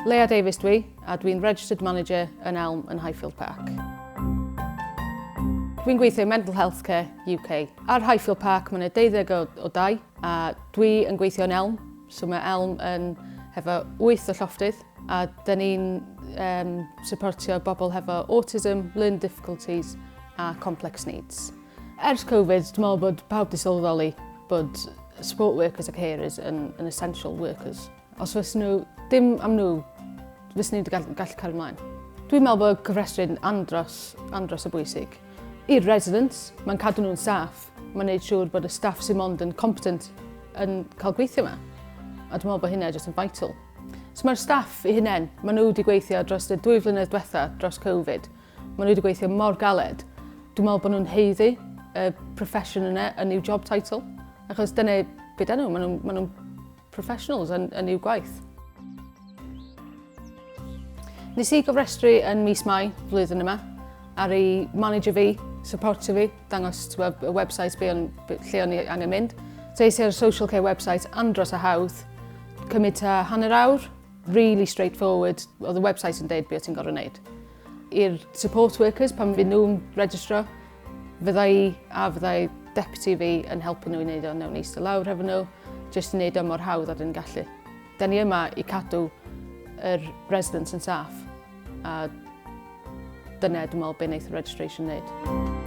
Leah Davies dwi, a dwi'n Registered Manager yn Elm yn Highfield Park. Dwi'n gweithio i Mental Health Care UK. Ar Highfield Park mae yna 12 o, o dai, a dwi yn gweithio yn Elm, so mae Elm yn hefo 8 o llofftydd, a dyn ni'n um, supportio bobl hefo autism, learning difficulties a complex needs. Ers Covid, dwi'n meddwl bod pawb wedi sylweddoli bod support workers a carers yn, yn essential workers. Os fes nhw dim am nhw, fes nhw wedi gallu, gallu cael ymlaen. Dwi'n meddwl bod cyfrestru'n andros, andros o bwysig. I'r residents, mae'n cadw nhw'n saff. Mae'n neud siŵr bod y staff sy'n mond yn competent yn cael gweithio yma. A dwi'n meddwl bod hynna jyst yn vital. So mae'r staff i hunain, maen nhw wedi gweithio dros y dwy flynedd diwetha dros Covid. Maen nhw wedi gweithio mor galed. Dwi'n meddwl bod nhw'n haeddu y profession yna yn i'w job title. Achos dyna beth nhw, maen nhw'n ma nhw professionals yn, yn i'w gwaith. Nes i gofrestru yn mis Mai flwyddyn yma ar ei manager fi, supportio fi, dangos y website be on, lle o'n i angen mynd. So es i ar social care website andros a hawdd, cymryd ta hanner awr, really straightforward, oedd y website yn deud beth ti'n gorfod wneud. I'r support workers, pan fydd nhw'n registro, fydda i a fyddai deputy fi yn helpu nhw i wneud o, newn ni eistedd lawr hefo nhw, jyst i wneud o mor hawdd a dyn gallu. Da ni yma i cadw yr residents yn saff, a dyna dwi'n meddwl beth wneith y registration wneud.